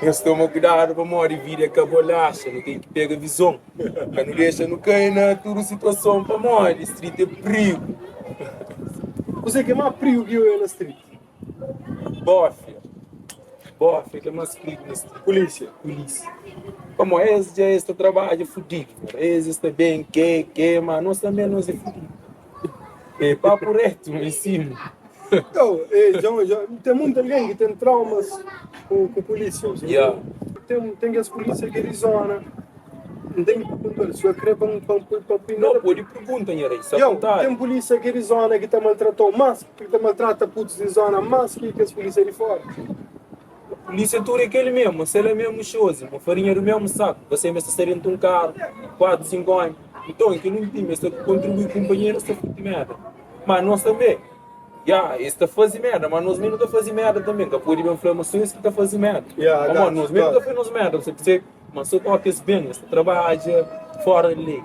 Nhos toma kudadu pamodi vida é ka bolaxa, nu ten ki pega vizon, ka nu dexa nu kai na tudu situason pamodi street é prigu. Kuzê ki é más prigu ki oja na street? Bófia, bófia ki é más prigu na street. Pulísia. Pulísia. Pamodi es dja es ta trabadja fudidu, es es ta ben ke ke, ma nos tanbe nos é fudidu. É papu retu em sima. Então, eh, dja, dja, ten munti algen ki ten traumas ku, ku pulísia. Yeah. Ten, ten kes pulísia ki é di zona. N ten ki pergunta-l si el kre pa N pa N pui pa N pui Não, pode pergunta, nha rei, sa Yo, vontadi. ten pulísia ki é di zona ki ta maltrata-u más, ki ta maltrata putus di zona más ki kes pulísia di fora. Pulísia tudu é kel mesmu, se la mesmu xozi, ma farinha do mesmu saku. Você meste sta dentu un karu, 4, 5 omi. Nton, kel un ti meste kontribui ku kunpanheru, es ta futi merda. Ma nos tanbe, ya, es ta faze merda, ma nos mesmu ta faze merda tanbe. Ka pode ben fla ma so es ki ta faze merda. Ya, Pamodi nos mesmu ta gatu, faze nos merda, você percebe? Ma so toki es ben, es ta trabadja fora di lei.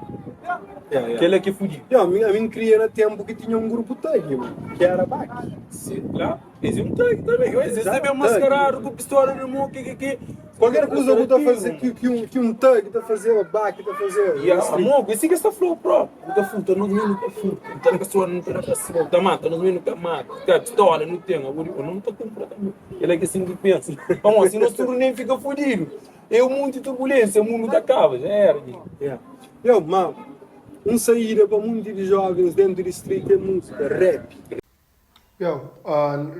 Ya, ya. Kel-la ki é fudidu. Ya, ami, ami N kria na ténpu ki tinha un grupu tagi, ki éra Baki. Si, la. Es é un thug tanbe. Es é ben maskaradu ku pistola na mon, ke ke ke. Kualker kuza ku ta faze, ki ki un ki un thug ta fazeba, Baki ta fazeba. Ya, mo, é si ki es ta fla-u propi. Nu ta furta, nos mesmu nu ta furta. Nu ta da pistola, nu ta da pistola. Nu ta mata, nos mesmu nu ta mata. Ka pistola nu ten, abo di, nu ta kunpra tanbe. Kel-la ki sin ki pensa. Pamodi si nos tudu nen fika fudidu, é un monti turbulensia, mundu ta kaba, ja era dja. Ya. Yo, ma un saída pa munti di jovens dentu di street é múzika, rap. Yo,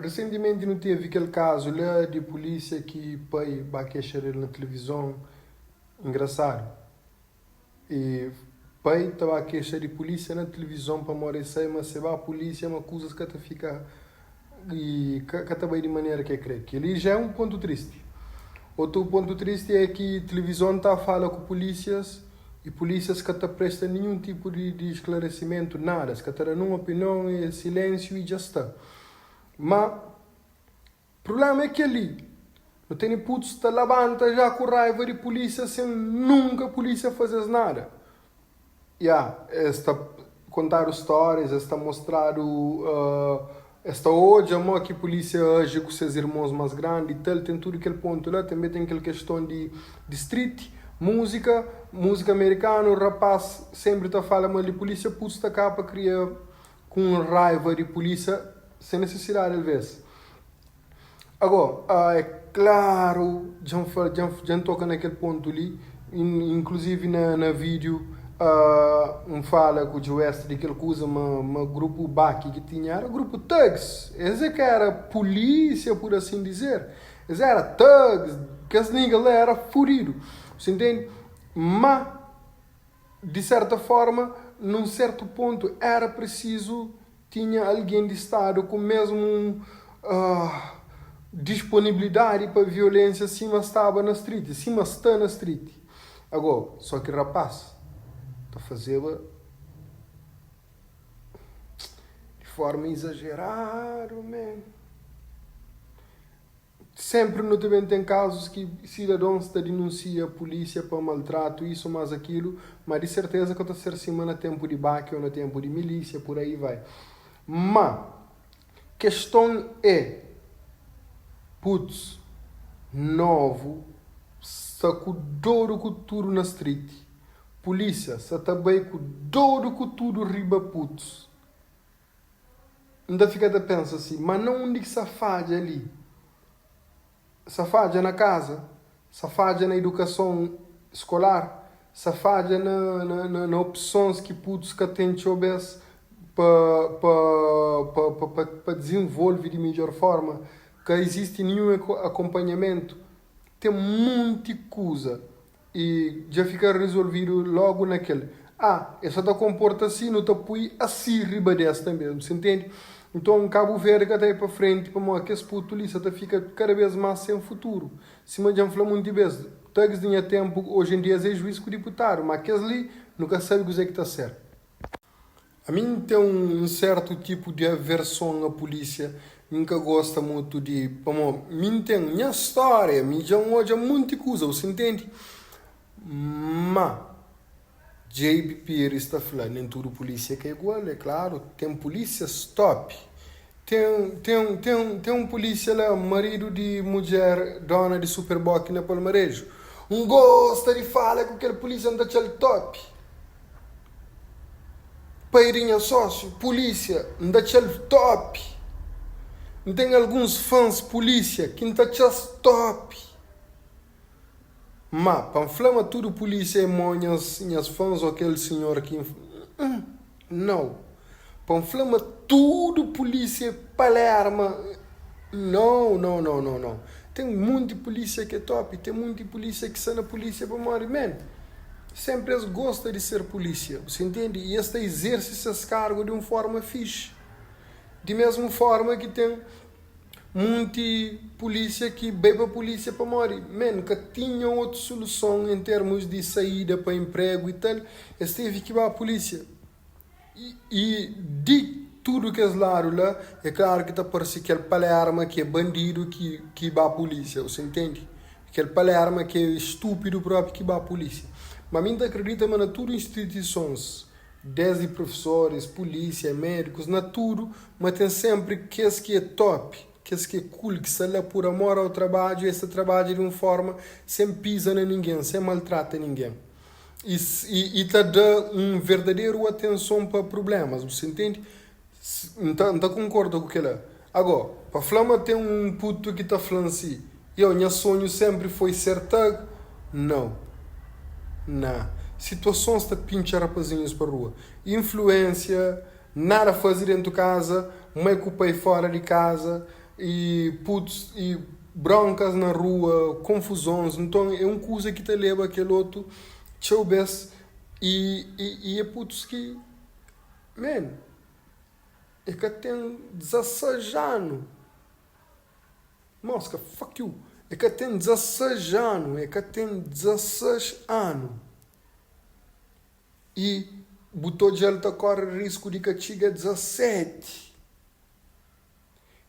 resentimenti nu tevi kel kazu la di pulísia ki pai ba kexa del na tilivizon. Engrasadu. E pai ta ba kexa di pulísia na tilivizon pamodi el sabe ma se ba pulísia ma kuzas ka ta fika i ka ka ta bai di manera ki el kre. Kel-li ja é un pontu tristi. Otu pontu tristi é ki tilivizon ta fala ku pulísias i pulísias ka ta presta ninhun tipu di di sklaresimentu, nada. Es ka ta da nun opinion, é silénsiu i dja sta. Má prubléma é kel-li, nu tene putus ta labanta ja ku raiva di pulísia sen nunka pulísia faze-s nada. Ya, es ta kontadu stórias, es ta mostradu, es ta odja mo ki pulísia aji ku ses irmons más grandi i tal. Ten tudu kel pontu la. Tanbê ten kel keston di di street, múzika, múzika amerikanu, rapás sénpri ta fala mal di pulísia, putus ta kaba pa kria ku un raiva di pulísia sen nisisidadi alvês. Agó, é klaru, dja N fla, dja N toka na kel pontu li, inkluzivi na na vídiu N fala ku Djoeste di kel kuza ma ma grupu Baki ki tinha éra grupu thugs, es é ka éra pulísia pur asin dizer, es éra thugs, kes niggas la éra fudidu, bu intende? Má di serta forma, nun sertu pontu éra prisizu Tinha algen di stadu ku mesmu disponibilidadi pa violensia sima staba na street, sima sta na street ago, so ki rapaz ta fazeba di forma izajeradu man. Senpri nu ta ben ten kazus ki sidadons ta dinunsia pulisia pa maltratu, isu mas akilu, ma di serteza ka ta ser sima na tenpu di baki o na tenpu di milisia, pur ai vai. Ma, keston e, putus novu sta ku dodu ku tudu na street, pulisia sa ta bai ku dodu ku tudu riba putus. N ta fika ta pensa si, ma na undi ki sa fadja li? Sa fadja na kaza? Sa fadja na idukason skolar? Sa fadja na na na opsons ki putus ka ten txeu bes pa pa pa pa pa pa dizenvolve di midjor forma? Ka izisti ninhun akonpanhamentu? Ten munti kuza. I dja fika rizolvidu logu na kel. Ah, es sa ta konporta si, nu ta pui asi riba des tanbe. Bu sa ntende? Nton, Kabu Verdi ka ta bai pa frenti pamodi kes putu li sa ta fika kada bes mas sen futuru. Sima dja N fla munti bes, thugs di nha tenpu oji en dia es é juiz ku diputadu, ma kes li nu ka sabe kuze ki ta ser. Ami N ten un sertu tipu di averson a pulisia, mi N ka gosta mutu di, pamo mi N ten nha storia, mi dja N odja munti kuza, bu sa intendi? Ma JB Pires ta fla, nen tudu pulisia ka igual, é klaru, ten pulisias top. Ten, ten, ten, ten un pulísia la, maridu di mudjer dóna di Super Bock na Palmareju. N gosta di fala ku kel pulísia, N ta atxa-l top. Pai di nha sósiu, pulísia, N ta atxa-l top. N ten alguns fans pulísia ki N ta atxa-s top. Má, pa N fla ma tudu pulísia é mau nhas, nhas fans ô kel sinhor ki N. Nau. Pa N fla ma tudu pulísia é palerma. Nau, nau, nau, nau, nau. Ten monti pulísia ki é top, ten monti pulísia ki sta na pulísia pamodi, man, sénpri es gosta di ser pulísia, bu sa intende? I es ta izerse ses kargu di un fórma fixi. Di mésmu fórma ki ten Munti pulísia ki bai pa pulísia pamodi, man, ka tinha otu suluson en termus di saída pa inpregu i tal, es tevi ki ba pulísia. I di tudu kes ladu la, é klaru ki ta parse kel palerma ki é bandidu ki ki ba pulísia, bu sa intendi? Kel palerma ki é stúpidu propi ki ba pulísia. Ma mi N ta kridita ma na tudu instituisons Desdi profesoris, pulísia, médikus, na tudu, ma ten sénpri kes ki é top, kes ki é cool, ki sta la pur amor ao trabadju, es ta trabadja di un fórma sen piza na ningen, sen maltrata ningen i i ta da un verdaderu atenson pa prublémas, bu sta intende? N ta, N ta konkorda ku kel-la. Agó, pa fla ma ten un putu ki ta fla-m si, Yo, nha sonhu sénpri foi ser thug? Nau. Na. Situasons ta pintxa rapazinhus pa rua. Influénsia, nada faze déntu kaza, mai ku pai fóra di kaza, i putus, i brónkas na rua, konfuzons. Nton, é un kuza ki ta leba kel otu txeu bês i, i, i é putus ki. Man, e ka ten 16 anu. Moska, fuck you. E ka ten 16 anu, e ka ten 16 anu. I bu ta odja-l ta kóre risku di ka txiga 17.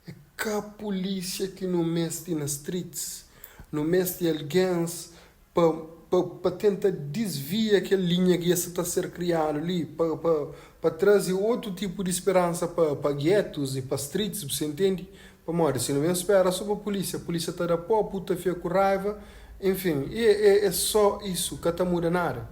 É ka pulísia ki nu meste na streets. Nu meste algens pa pa pa tenta disvia kel linha ki es sa ta ser kriadu li, pa pa pa traze otu tipu di speransa pa pa guetos i pa streets, bu sa intende? Pamodi si nu ben spera so pa pulísia, pulísia ta da po, puta fia ku raiva, enfin, e e é so isu, ka ta muda nada.